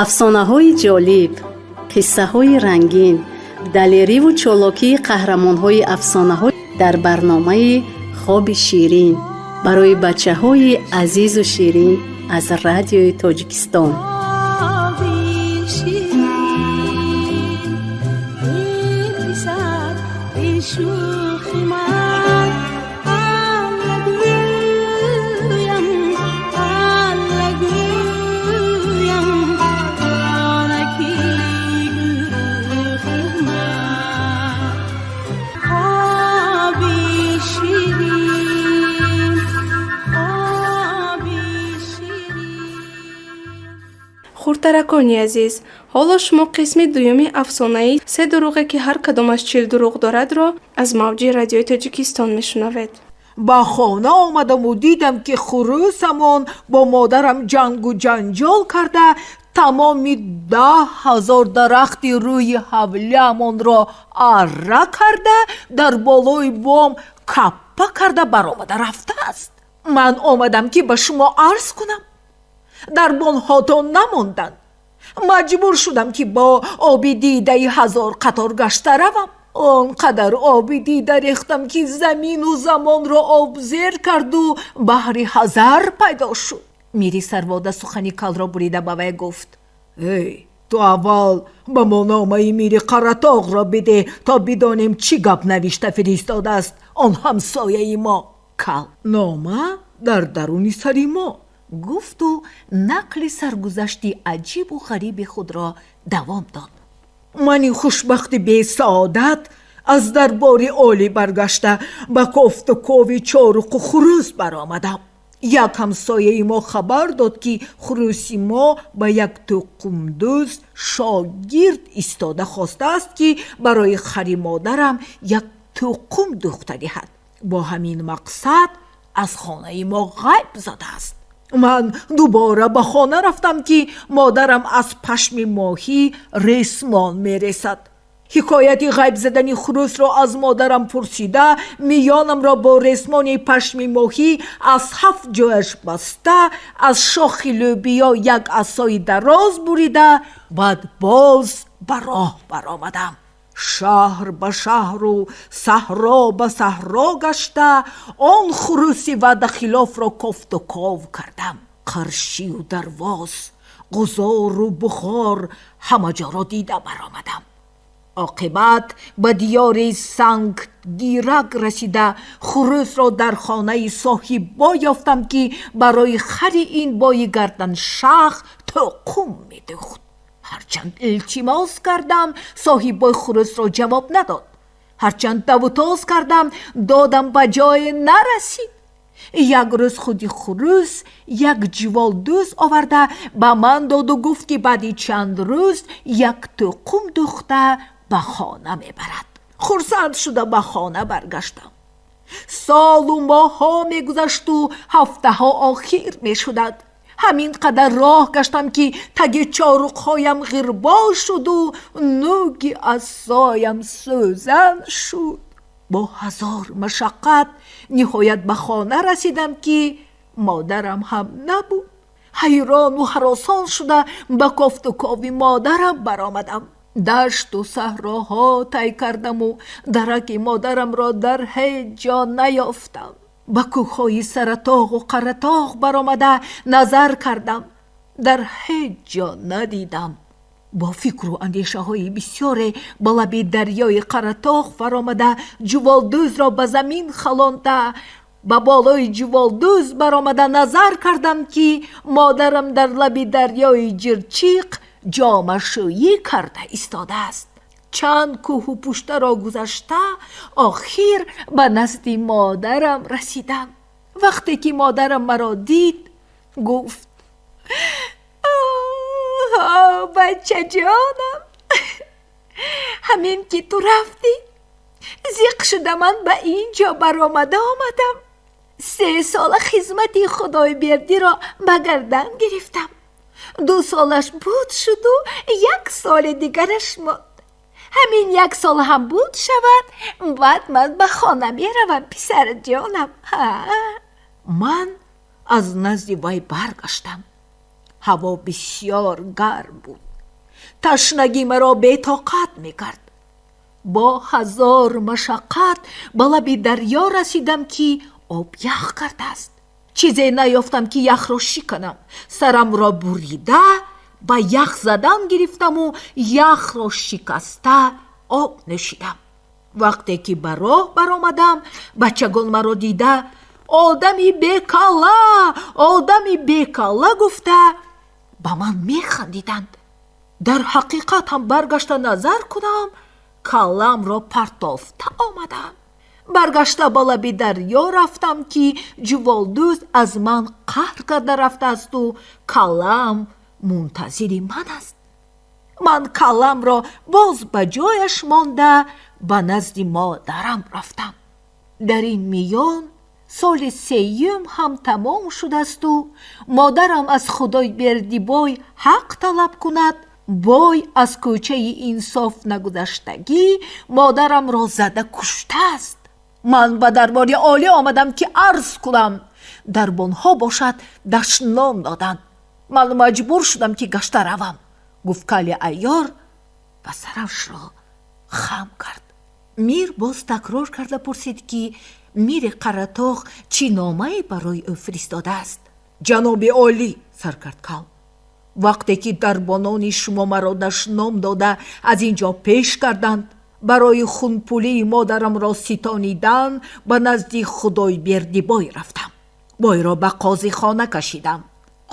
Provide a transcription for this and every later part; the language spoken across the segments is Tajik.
Афсонаҳои ҷолиб, қиссаҳои рангин, далериву чолокии қаҳрамонҳои афсонаҳо дар барномаи «Хоби ширин» барои бачаҳои азизу ширин аз Радиои Тоҷикистон. Хоби ширин, эй писар, эй шӯхи ман, Алла гӯям, Алла гӯям, онаки гурӯҳи ман. Хоби ширин, хоби ширин. Хурдтаракони азиз, ҳоло шумо қисми дуюми афсонаи «Се дурӯғе, ки ҳар кадомаш 40 дурӯғ дорадро» аз мавҷи Радиои Тоҷикистон мешунавед. Ба хона омадаму дидам, ки хурӯсамон бо модарам ҷангу ҷанҷол карда, тамоми 10 000 дарахти рӯи ҳавлиамонро арра карда, дар болои бом каппа карда баромада рафтааст. Ман омадам, ки ба шумо арз кунам. Дарбонҳотон намонданд. Маҷбур шудам, ки бо оби дидаи ҳазор қатор гашта равам. Он қадар оби дида рехтам, ки замину замонро обзер карду баҳри Ҳазар пайдо шуд. Мири Сарвода сухани калро бурида ба вай гуфт: «Эй, ту аввал ба мо номаи мири Қаратоғро бидеҳ, то бидонем, чӣ гап навишта фиристодааст он ҳамсояи мо». Кал: «Нома дар даруни сари мо», гуфту нақли саргузашти аҷибу ғариби худро давом дод. Мани хушбахти бесаодат аз дарбори олӣ баргашта, ба кофту кови чоруқу хурӯс баромадам. Як ҳамсояи мо хабар дод, ки хурӯси мо ба як тӯқумдӯз шогирд истода хостааст, ки барои хари модарам як тӯқум дӯхта диҳад. Бо ҳамин мақсад аз хонаи мо ғайб задааст. Ман дубора ба хона рафтам, ки модарам аз пашми моҳӣ ресмон мересад. Ҳикояти ғайб задани хурӯсро аз модарам пурсида, миёнамро бо ресмони пашми моҳӣ аз ҳафт ҷояш баста, аз шохи лӯбиё як асои дароз бурида, баъд боз ба роҳ баромадам. Шаҳр ба шаҳру саҳро ба саҳро гашта, он хурӯси ваъдахилофро кофту ков кардам. Қаршию Дарвоз, Ғузору Бухор, ҳама ҷоро дида баромадам. Оқибат ба диёри Санггирак расида, хурӯсро дар хонаи соҳиббой ёфтам, ки барои хари ин бои гарданшах тӯқум медӯхт. Ҳарчанд илтимос кардам, соҳиббой хурӯсро ҷавоб надод. Ҳарчанд давутоз кардам, додам ба ҷое нарасид. Як рӯз худи хурӯс як ҷуволдӯз оварда ба ман доду гуфт, ки баъди чанд рӯз як тӯқум дӯхта ба хона мебарад. Хурсанд шуда ба хона баргаштам. Солу моҳҳо мегузашту ҳафтаҳо охир мешуданд. Ҳамин қадар роҳ гаштам, ки таги чоруқҳоям ғирбол шуду нӯги асоям сӯзан шуд. Бо ҳазор машаққат ниҳоят ба хона расидам, ки модарам ҳам набуд. Ҳайрону ҳаросон шуда ба кофту кови модарам баромадам. Дашту саҳроҳо тай кардаму дараки модарамро дар ҳеҷ ҷо наёфтам. Ба кӯҳҳои Саратоғу Қаратоғ баромада назар кардам, дар ҳеҷ ҷо надидам. Бо фикру андешаҳои бисёре ба лаби дарёи Қаратоғ фаромада, ҷуволдӯзро ба замин халонда, ба болои ҷуволдӯз баромада назар кардам, ки модарам дар лаби дарёи Ҷирчиқ ҷомашӯӣ карда истодааст. Чанд кӯҳу пуштаро гузашта, охир ба назди модарам расидам. Вақте ки модарам маро дид, гуфт: «Бачаҷонам, ҳамин ки ту рафтӣ, зиқ шуда ман ба ин ҷо баромада омадам. 3 сола хизмати Худойбердиро ба гардан гирифтам. 2 солаш буд шуду як соли дигараш монд. Ҳамин як сол ҳам буд шавад, баъд ман ба хона меравам, писарҷонам». Ман аз назди вай баргаштам. Ҳаво бисёр гарм буд. Ташнагӣ маро бетоқат мекард. Бо ҳазор машаққат ба лаби дарё расидам, ки об ях кардааст. Чизе наёфтам, ки яхро шиканам. Сарамро бурида ба ях задан гирифтаму яхро шикаста об нӯшидам. Вақте ки ба роҳ баромадам, бачагон маро дида: «Одами бекалла, одами бекалла», гуфта ба ман механдиданд. Дар ҳақиқат ҳам баргашта назар кунам, калламро партофта омадам. Баргашта ба лаби дарё рафтам, ки ҷуволдӯз аз ман қаҳр карда рафтаасту каллаам мунтазири ман аст. Ман калламро боз ба ҷояш монда, ба назди модарам рафтам. Дар ин миён соли сеюм ҳам тамом шудасту модарам аз Худойбердибой ҳақ талаб кунад. Бой аз кӯчаи инсоф нагузаштагӣ модарамро зада куштааст. Ман ба дарбори олӣ омадам, ки арз кунам. Дарбонҳо бошад дашном доданд. Ман маҷбур шудам, ки гашта равам, гуфт кали айёр ва сарашро хам кард. Мир боз такрор карда пурсид, ки мири Қаратоғ чӣ номае барои ӯ фиристодааст. Ҷаноби олӣ, сар кард кал, вақте ки дарбонони шумо маро дашном дода аз ин ҷо пеш карданд, барои хунпулии модарамро ситонидан ба назди Худойбердибой рафтам. Бойро ба қозихона кашидам.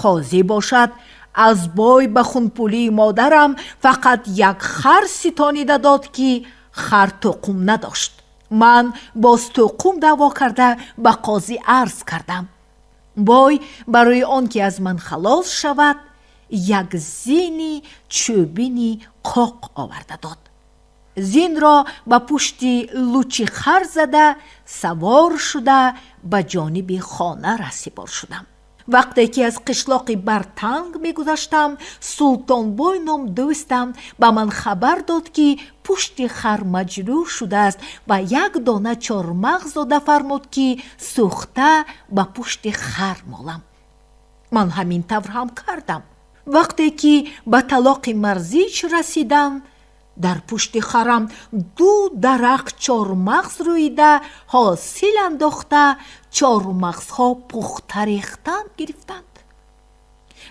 Қозӣ бошад аз бой ба хунпулии модарам фақат як хар ситонида дод, ки хар тӯқум надошт. Ман боз тӯқум даъво карда ба қозӣ арз кардам. Бой барои он ки аз ман халос шавад, як зини чӯбини қоқ оварда дод. Зинро ба пушти лучи хар зада, савор шуда, ба ҷониби хона расипор шудам. Вақте ки аз қишлоқи Бартанг мегузаштам, Султонбой ном дӯстам ба ман хабар дод, ки пушти хар маҷрӯҳ шудааст, ва як дона чормағз дода фармуд, ки сӯхта ба пушти хар молам. Ман ҳамин тавр ҳам кардам. Вақте ки ба талоқи Марзич расидам, дар пушти харам ду дарахт чормағз рӯида, ҳосил андохта, чормағзҳо пухта рехтан гирифтанд.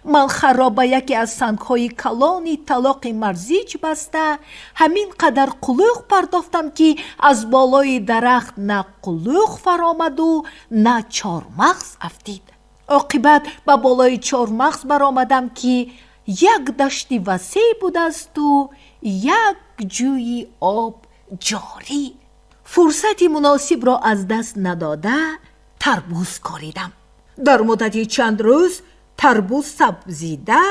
Ман харро ба яке аз сангҳои калони талоқи Марзич баста, ҳамин қадар қулӯқ пардохтам, ки аз болои дарахт на қулӯқ фаромаду на чормағз афтид. Оқибат ба болои чормағз баромадам, ки як дашти васеъ будаасту як ҷӯйи об ҷорӣ. Фурсати муносибро аз даст надода, тарбуз коридам. Дар муддати чанд рӯз тарбуз сабзида,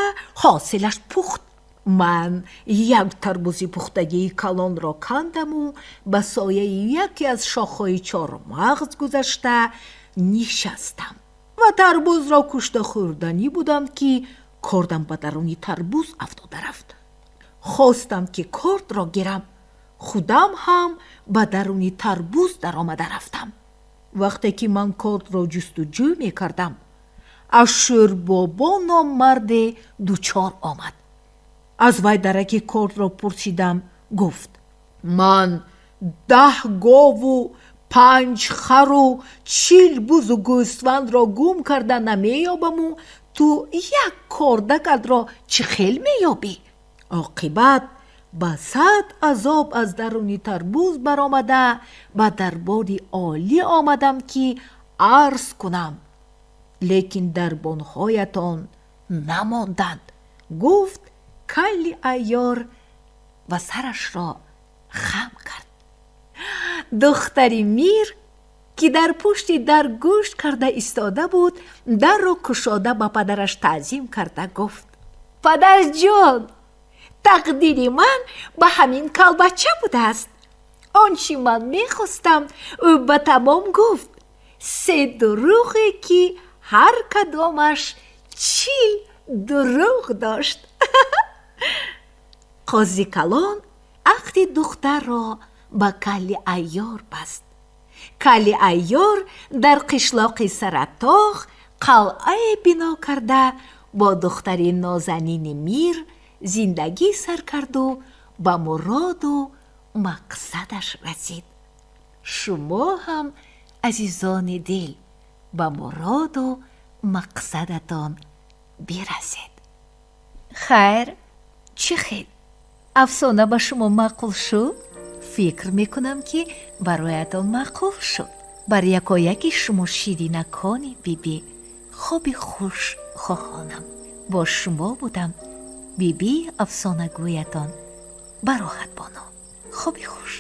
ҳосилаш пухт. Ман як тарбузи пухтагии калонро кандаму ба сояи яке аз шохҳои чормағз гузашта нишастам ва тарбузро кушта хӯрданӣ будам, ки кордам ба даруни тарбуз афтода рафт. Хостам, ки кордро гирам, худам ҳам ба даруни тарбуз даромада рафтам. Вақте ки ман кордро ҷустуҷӯ мекардам, Ашӯрбобо ном марде дучор омад. Аз вай дараки кордро пурсидам. Гуфт: «Ман 10 гову панҷ хару 40 бузу гӯсфандро гум карда намеёбаму ту як кордакатро чӣ хел меёбӣ?» Оқибат ба сад азоб аз даруни тарбуз баромада, ба дарбори олӣ омадам, ки арз кунам, лекин дарбонҳоятон намонданд, гуфт калли айёр ва сарашро хам кард. Духтари мир, ки дар пушти дар гӯш карда истода буд, дарро кушода, ба падараш таъзим карда гуфт: «Падарҷон, тақдири ман ба ҳамин калбача будааст. Он чӣ ман мехостам, ӯ ба тамом гуфт: се дурӯғе, ки ҳар кадомаш 40 дурӯғ дошт». Қози калон ақди духтарро ба калли айёр баст. Калли айёр дар қишлоқи Саратоғ қалъае бино карда. Бо духтари нозанини мир зиндагӣ сар карду ба муроду мақсадаш расид. Шумо ҳам, азизони дил, ба муроду мақсадатон бирасед. Хайр, чӣ хел, афсона ба шумо маъқул шуд? Фикр мекунам, ки бароятон маъқул шуд. Бар якояки шумо, ширинакони бибӣ, хоби хуш хоҳонам. Бо шумо будам бибии афсонагӯятон Бароҳатбону. Хоби хуш.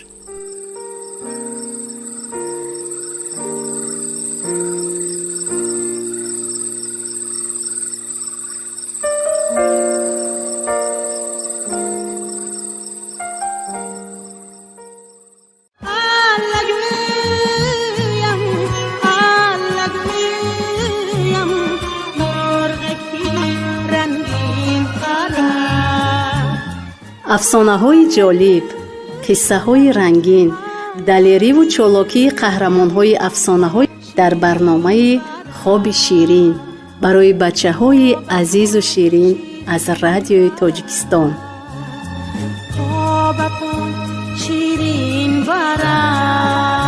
Аллагӯям, аллагӯям, мурғаки рангин парад. Афсонаҳои ҷолиб, қиссаҳои рангин, далериву чолокии қаҳрамонҳои афсонаҳо дар барномаи «Хоби ширин» барои бачаҳои азизу ширин аз Радиои Тоҷикистон. Хобатон ширин барад.